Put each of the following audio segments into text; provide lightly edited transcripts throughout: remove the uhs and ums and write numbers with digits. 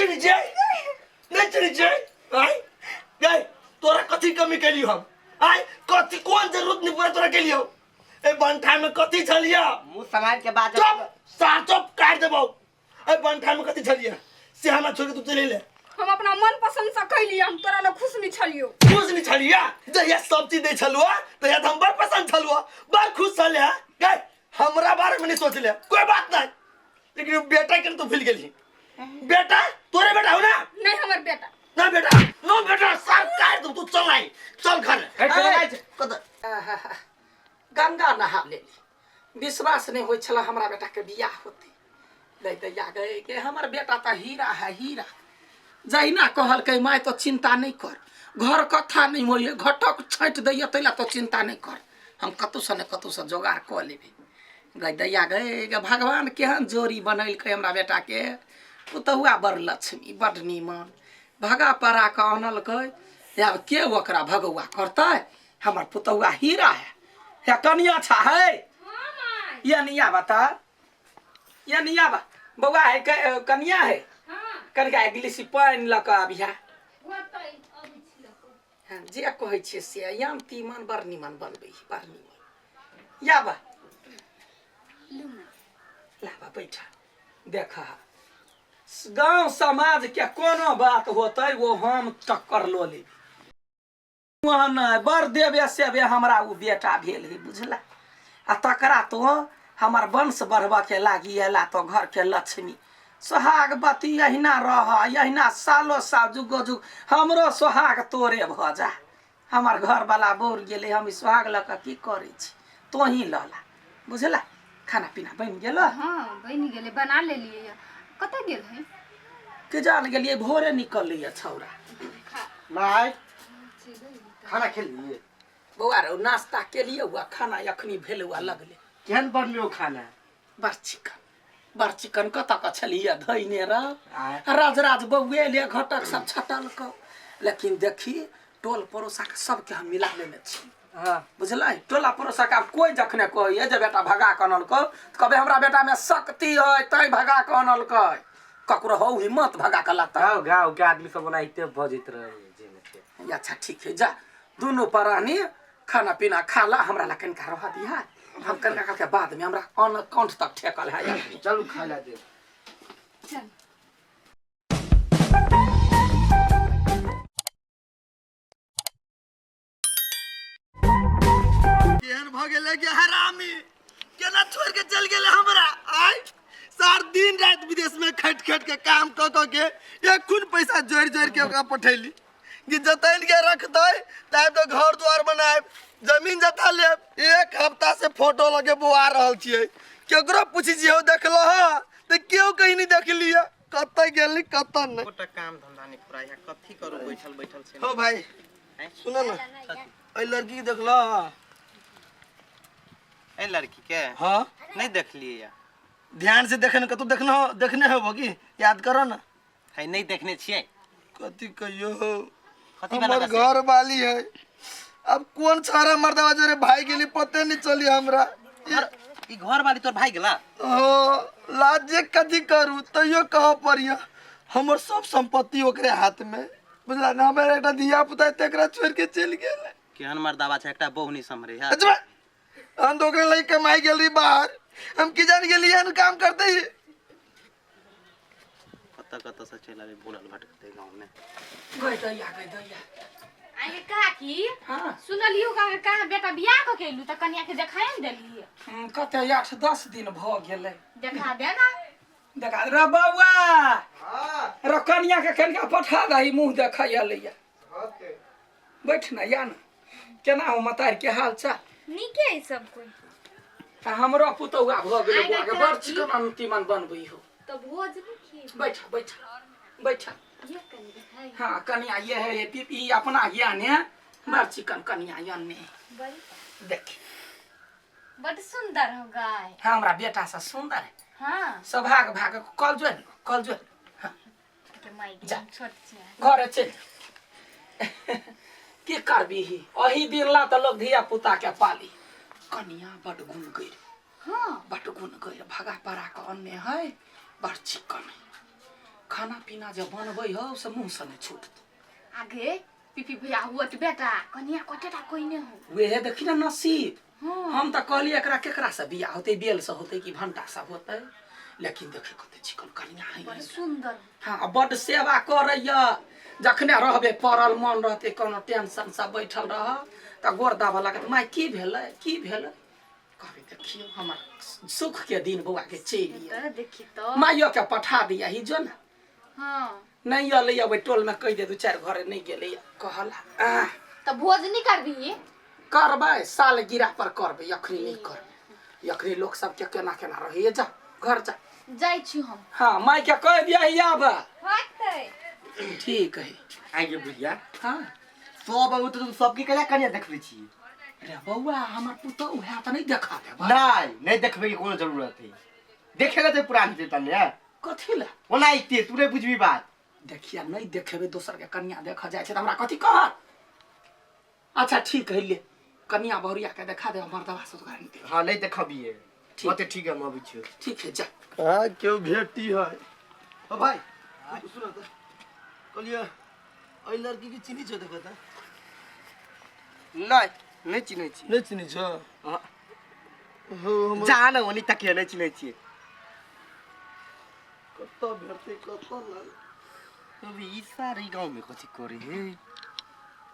चिन्है छियै, नहि चिन्है छियै। आय गै, तोरा कथी कमी केलियौ हम? आय, कथी कोन जरूरत नहीं पूरा तोरा केलियौ? ए बंठा में कथी छलिया? मुँह सम्हारि के बाज। चुप साचो, काट देबौ। ए बंठा में कथी छलिया से हमरा छोड़ के तू चले ले? हम अपना मन पसंद से कैलियै, हम तोरा लग खुश नहीं छलियो। खुश नहीं छलिया? जहिया सब चीज दै छलुआ तहिया तऽ हम बड़ पसंद छलुआ, बड़ खुश छलिया। गै, हमरा बारे में नहीं सोचले, कोई बात नहीं, लेकिन उ बेटा के तू भूल गेली। बेटा तोरे बेटा हो ना? नहीं हमर बेटा। ना बेटा, नो बेटा, साफ काट दू। तू चल आई, चल घर। कतऽ? गंगा नहा लेली, विश्वास नहि होइ छलै हमरा बेटाके बियाह होतै। दै दैया गए के हमर बेटा तऽ हीरा है, हीरा। जहिना कहलकै माय तो चिंता नहि कर, घर कथा नहि होइए, घटक छाँटि दैए, ताहि लए तो चिंता नहि कर, हम कतहुसँ ने कतहुसँ जोगाड़ कऽ लेबै। गै दैया गै गे, भगवान केहन जोड़ी बनेलकै हमरा बेटाके। पुतहुआ बड़ लक्ष्मी, बड़ नीमन, भगा पड़ा कऽ आनलकै। आब के ओकरा भगौआ करतै? हमर पुतहुआ हीरा है। या कनिया छा है या निया बता, या निया बा बौआ है, कनिया है। कनिका एक गिलास पानि लऽ कऽ आबिहा। हाँ, जे कहै छियै से याम तीमन बड़ निमन बनबै, बड़ निमन। या बा लाबा, बैठा। देख, गांव समाज के कोनो बात होतै वो हम टक्कर लऽ लेबै। वहाँ नहि बड़ देवे सेवे हमरा ओ बेटा भेल है, बुझला? आ तकरा तो हमर वंश बढ़बऽ के लागी अयला तो घर के लक्ष्मी सोहागवती अहिना रह, अहिना सालो साल जुगो जुग हमरो सोहाग तोरे भऽ जा। हमर घरवला बौर गेलै, हम ई सोहाग लऽ कऽ की करै छी? तोही लऽ ला, बुझला? खाना पीना बनि गेल? हाँ, बनि गेलै, बना लेलियै। यऽ कतऽ गेल है? के जान गेलियै, भोरे निकललै छौड़ा। माय, खाना खेलिए? बौआ रौ, नाश्ता केलियै हुआ, खाना अखनी भेल हुआ लगले। केहन बनलो खाना? बड़ चिकन, बड़ चिकन। कतऽ कऽ छलियै धैने रह? आय। राज राज बौए ले घटक सब छटल कऽ। लेकिन देखी, टोल पड़ोसा के सबके हम मिला लेने छी। बुझलै? टोला पड़ोसा के आब कोई जखने कहैए जे बेटा भगा कऽ अनलकै, तऽ कहबै हमरा बेटा में शक्ति है तैं भगा कऽ अनलकै। ककरो हौ हिम्मत भगा कऽ लाता? गाँव गाँव के आदमी सब ओनाहिते बजैत रहे जे से। अच्छा ठीक है, जा दुनू प्राणी खाना पीना खा ला। हमरा ला कनिका रह दिहा, हम कनिका काल के बाद में, हमरा अन्न कंठ तक ठेकल है अखनी। चलू, खाय ला देब। चल। केहन भऽ गेलै कि हरामी, केना छोड़ के चल गेलै हमरा? आय सार दिन राति विदेश में खटि खटि के काम कऽ कऽ के एखन पैसा जोड़ि जोड़ि के ओकरा पठैली कि जतैन के रखतै तब तो घर द्वार बनायब, जमीन जथा लेब। एक हफ्ता से फोटो लगे बौआ रहल छियै। केकरो पूछै छियै, हौ देखलो हँ? तऽ केओ कहीं नहीं देखलियै। कतऽ गेली, कतऽ नहि। एकोटा काम धंधा नहि फुराइ है, कथी करू, बैठल बैठल छै। हो भाई, सुनो ना, एहि लड़की के देखलो? एहि लड़की के? हाँ। नहि देखलियै या। ध्यान से देखे ने, कतौ देखने हो, देखने होबो की? याद करो ना। है, नहि देखने छियै। कथी कहियो, कथी वाला? हमर घर वाली है। अब कौन छाड़ा मर्दवा जोरे भाई गेली, पते नहीं चली हमरा। ई घर वाली तोर भाई गेला? हो, लाज जे कथी करू, तैयो कह पड़िया, हमर सब संपत्ति ओकरे हाथ में, बुझला ना? हमर एकटा धिया पुता है, तेकरा छोड़ के चलि गेल। केहन मर्दावा छै, एकटा बहु नहि सम्हरे है। अच्छा, हम तो ओकरे लई कमाई गेल रही बाहर, हम की जान गेली एहन काम करते ही। कतऽ कतऽ से चलि आबै भूलल भटकते गाँव में। गई दैया, गई दैया। आगे काकी। हाँ। सुनलियो का कहाँ बेटा बियाह कऽ के एलू तऽ कनिया के देखाए ने देलियै? कते 8-10 दिन भऽ गेलै। देखा दे ना। देखा रे बौआ रे, कनिया के कनिका पठा दही, मुँह देखै लैया। बैठ ना, या ना। केना हो मतार के हाल चाल? नीके है सब कोई। आ हमरो पुतौआ भऽ गेलै। आइ बौआ के काकी। बड़ चिकन तीमन बनबै हो। तऽ भोज नहि खेबै? बैठ बैठ बैठ। ये कनि देखाइ। हाँ, कनिया ये है, ये पीपी अपना ज्ञान है, बड़ चिकन कनिया ये बड़ी। देख। बड सुंदर हो गाय। हाँ, हमरा बेटा से सुंदर है। हाँ। सौभाग्य भाग कल जो कल जो। हाँ। के माय जा। छोट छै। घरे चलि। की करबीही, अही दिन ला तऽ लोग धिया पुता के पाली। कनिया बड गुण गइर। हाँ। बड गुण गइर, भगा पड़ा के अन्ने है, बड़ चिकन है। खाना पीना जे बनबै हौ से मुँह से नहि छूटत। आगे पीपी भैया हुअत बेटा कनिया कतेटा कोइने हो। वेहे देखी ना नसीब। हाँ। हम तऽ कहलियै एकरा केकरा से बियाह होतै, बेल से होतै कि भंटा से होतै, लेकिन देखी कते चिकन कनिया है। बड़ सुंदर। हाँ, बड सेवा करैया। जखने रहबे पड़ल मन रहतै कोनो टेंशन से बैठल रह तऽ गोर दाबऽ लागत, माय की भेलै की भेलै? कहबै देखियौ हमर सुख के दिन बौआ के चलि तऽ देखी तऽ माइयो के पठा दिया ही जो ना। हाँ। नहीं अलै ओहि टोल में कहि दे दू चारि घरे नहीं गेलै कहला। तऽ भोज नहीं करबी? करबै साल गिरा पर करबै, अखनी नहीं करबै। अखनी लोक सबके केना केना रहैए। जा घर जा। जाइ छी हम। हाँ माय के कहि दिया ही आब। होतै। ठीक है। आगे बुढ़िया। हाँ। सब अबू तो सबके केला कनिया देखबै छी। रे बौआ हमर पुतहु है तऽ नहीं देखा देबै। नहीं नहीं देखबै के कोनो जरूरत है। देखेला तऽ पुरान हेतै तने। कथी ला? ओना अइते तू नहीं बुझबी बात। देखिया नहीं देखेबै दोसर के कनिया देखऽ जाइ छै तऽ हमरा कथी कहत? अच्छा ठीक है ले कनिया बहुरिया के देखा दे मर्दवा से तोरा नहीं देख। हाँ नहीं देखबिए। ठीक। ओते ठीक है हम अबै छियौ। ठीक है जा। हाँ क्यों भेटी है। ओ भाई सुन त कहलिए एहि लड़की के चिन्ही छौ? देखो त। नहीं नहीं चिन्है छी। नहीं चिन्है छौ? हाँ। हो हम जा न ओनी तकिए नहीं चिन्है छियै। कतऽ भेटतै कतऽ लग। अभी ई सारी गांव में कथी करे है?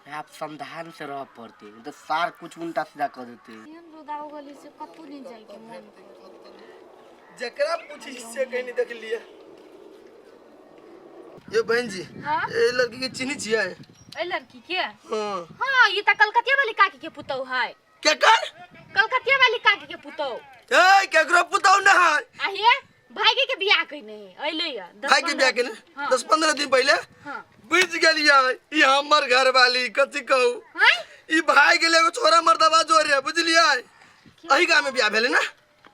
आप सावधान से रह पड़ते तो सार कुछ उल्टा सीधा कर देते। एहन रौदा उगल से कतौ नहीं जाय के मन करे। जकरा पूछी से कहीं नहीं देख लिया। ये बहन जी। हाँ? ए लड़की के चिन्ही छियै? ए लड़की के? हाँ। हाँ ये त कलकतिया वाली काकी के पुतौ है। केकर? कलकतिया वाली काकी के पुतौ। ए केकरो पुतौ न है। आ हे भाई के बियाह कइने है अइलै या भाई के बियाह केने हाँ। 10-15 दिन पहले। हाँ। बुझ गेलियै ई हमर घर वाली कथी कहू। हैं? ई भाई गेलै एगो छोरा मर्दबा जोरे बुझलियै। एही गांव में बियाह भेलै ना?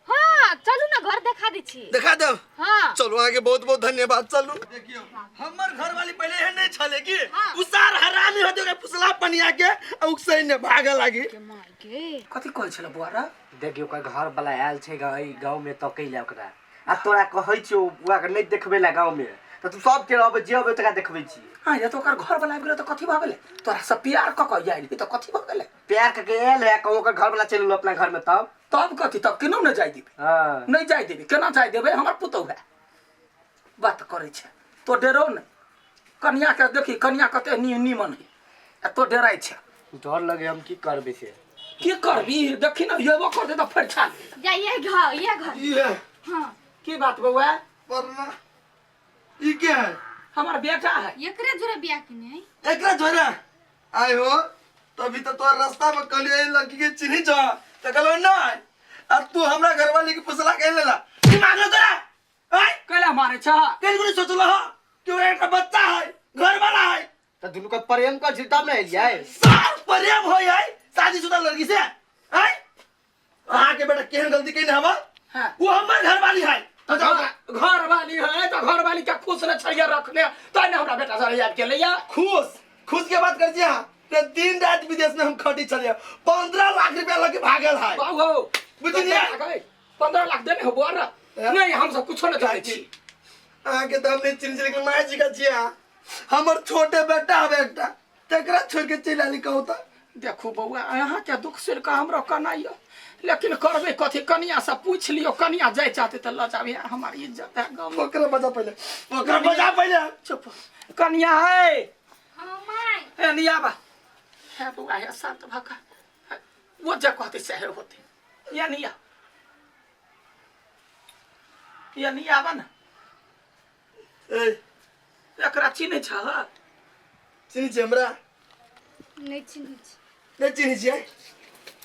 हाँ चलू ना घर देखा दै छी। देखा देब? हाँ। चलू अहाँके बहुत बहुत धन्यवाद। चलू देखियौ हमर घर वाली पहले एहन नहीं छलै कि हाँ। उसार हरामी होते ओकरा फुसला पनिया के आ उकसै ने भागऽ लागी। के माय के कथी कहै छलै बौआ रे? देखियौ ओकर घर वाला आयल छै गाँव में तकै ला ओकरा। आ तोरा कहै छियौ बुआ के नहीं देखबै ला गाँव में तऽ तू सबके रहबै जे अबै तकरा देखबै छी। हाँ रे तो ओकर घर वाला आबि गेलै तऽ कथी भऽ गेलै? तोरा सब प्यार कऽ कऽ आयल तऽ कथी भऽ गेलै? प्यार कऽ के आयल है कहूँ ओकर घर वाला चलि गेल अपना घर में तब। तब कथी? तब केना नहि जाय देबै? हाँ। नहीं जाय देबै केना जाय देबै? हमर पुतहु है बात करै छै तो डेरो नहि। कनिया के देखी कनिया कते नीमन है आ तो डेराइ छै। डर लगे हम की करबै से। की करबी? देखी ना एबो करतै तऽ फरिछा ले। जा ये घर ये घर। ई है। हाँ। की बात बौआ? पढ़ना ई के है? हमर बेटा है। एकरे जोरे बियाह केने है? एकरा जोरे आय हो तभी तो तोर रास्ता में कहलियै एहि लड़की के चिन्ही छौ तऽ कहलौ नहीं आ तू हमरा घरवाली के फुसला के लेला दिमाग न तोरा। आय कैला मारे छ? कहीं नहीं सोचलो हो कि ओकरा एकटा बच्चा है घर वाला है। तऽ दुनू के प्रेम कर छी तब ने एलियै। सार प्रेम होय है शादीशुदा लड़की से। आय अहाँ के बेटा केहन गलती केने हवा? हाँ। वो हमर घरवाली है। तो घर वाली है तो घर वाली के खुश न छड़िया रखने तो ने हमरा बेटा सर याद के लैया। खुश खुश के बात कर छी अहाँ ते दिन रात विदेश में हम खटी छलियै 15 लाख रुपया लके भागल है। बाबू बुझलियै? 15 लाख देने हो बौआ रे? नहीं हम सब कुछो नहीं जानै छी। अहाँ के तऽ हम नहीं चिन्है छी लेकिन माय जी के छियै अहाँ। हमर छोटे बेटा हवे एकटा तकरा छोड़ के चलि आली कहू तऽ। देखू बौआ अहाँ के दुख सुनि कऽ हमरो कनाइयो लेकिन करबै कथी? कनिया से पूछि लियौ कनिया जाय चाहते तऽ लऽ जाबे हमर इज्जत है गाँव में। ओकरा बजा पहिले ओकरा बजा पहिले। चुप कनिया है। हाँ my. ए नियाबा हे बौआ हे शांत भऽ कऽ वो जे कहते सहे होते। या निया या नियाबा ना। ए एकरा चिन्है छह? चिन्है छियै हमरा? नहीं चिन्है छी। नहीं चिन्है छियै?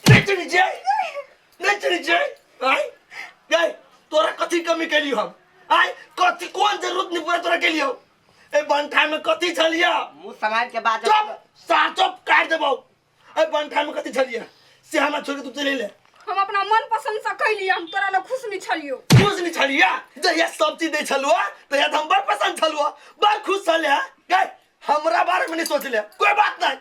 नहीं चिन्है छियै? नहीं चिन्है छियै? आय गै तोरा कथी कमी केलियौ हम? आय कथी कोन जरूरत नहीं पूरा तोरा केलियौ? ए बंठा में कथी छलियै? मुँह सम्हारि के बाज। चुप सार चुप काटि देबौ। ए बंठा में कथी छलियै से हमरा छोड़ के तू चलि एले? हम अपना मन पसंद से कैलियै, हम तोरा लग खुश नहीं छलियौ। खुश नहीं छलियै? जहिया सब चीज दै छलुआ तहिया तऽ हम बड़ पसंद छलुआ बड़ खुश छलियै। गै हमरा बारे में नहीं सोचले कोई बात नहीं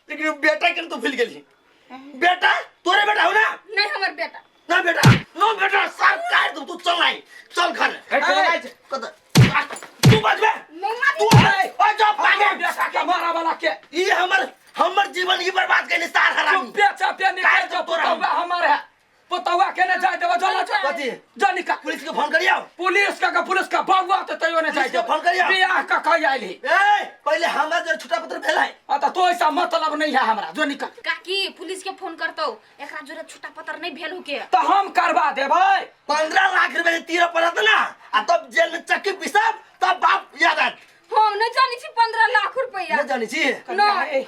लेकिन बेटा के तू भूल गेली। बेटा तोरे बेटा हो ना? नहीं हमर बेटा ना बेटा नो बेटा सार काट दू तू चल आई चल घर। ए, चल आई। कत तू बजबे नहीं तू ए, ओए जो हमर पागल बेटा के मारा वाला के ई हमर हमर जीवन ही बर्बाद कइले सार हरामी चुपे चापे निकल काहे जो तोरा? पुतौआ हमर है पुतौआ के ने जाय देबो जो जो कथी? जो निकल पुलिस के फोन करियो पुलिस का पुलिस का बउआ तो तैयो ने जाय पुलिस के फोन करियो। बियाह का कह आइल ही ए पहले हमर जो छुटा पत्र भेल है आ तो तो ऐसा मतलब नहीं है हमरा जो निकल काकी पुलिस के फोन करतौ एकरा जोरे छुटा पत्र नहीं भेल हो के तो हम करवा देबै 15 लाख रुपए के तीर पड़त ना आ तब जेल में चक्की पिसब तब बाप याद आत हम नहीं जानी छी 15 लाख रुपया नहीं जानी छी कनिया, ए,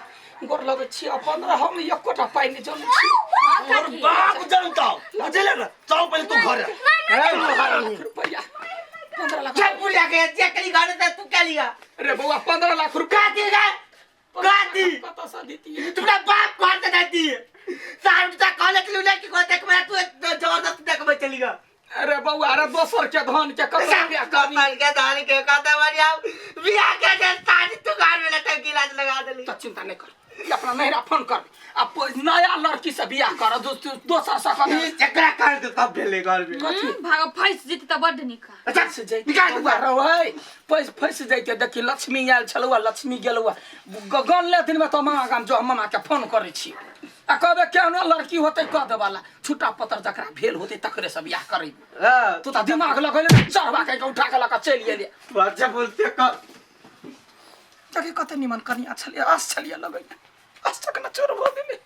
गोर लगै छी 15 हम एकोटा पाइ नहि जनै छी हाँ और काकी बाप जानता बुझले ना चल पहले तू घर लाख रुपया 15 लाख क्या पुलिया के जे कली गाने ते तू क्या लिया रे बउआ 15 लाख रुपया का दी गे का दी कतऽ से दितियै तुम्हारा बाप घर से जाती है साहब ता कॉलेज लूले की को देख मैं तू जबरदस्त देखबे चली गा अरे बउआ अरे दोसर के धन के कतऽ रुपया कमी कपाल के धान के कहता बढ़िया बियाह के जे शादी तू घर में लटक गिलास लगा देली तो चिंता नहीं कर ई अपना नैहरा फोन कर आ नया लड़की से बियाह कर दोसर से कर ई चकरा कर दे तब भेले घर में भाग फंस जेतै तऽ बड्ड नीक अच्छा फंस जैते निकाल बउआ रहै पैस फंस जैते देखी लक्ष्मी आयल छलौआ लक्ष्मी गेलौआ गनले दिनमे तो मामा गाम जो हम मामा के फोन करै छी आ कहबै केहनो लड़की होतै कह देबला छुट्टा पत्र जकरा भेल होतै तकरे से बियाह करेबै हां तू तऽ दिमाग लगेले चढ़वा के उठा के लऽ कऽ चलि गेलियै तू अच्छा बोलते कर देखी कते निमन कनिया छलियै आस छलियै लगैने आस तक न चोर भऽ गेलै।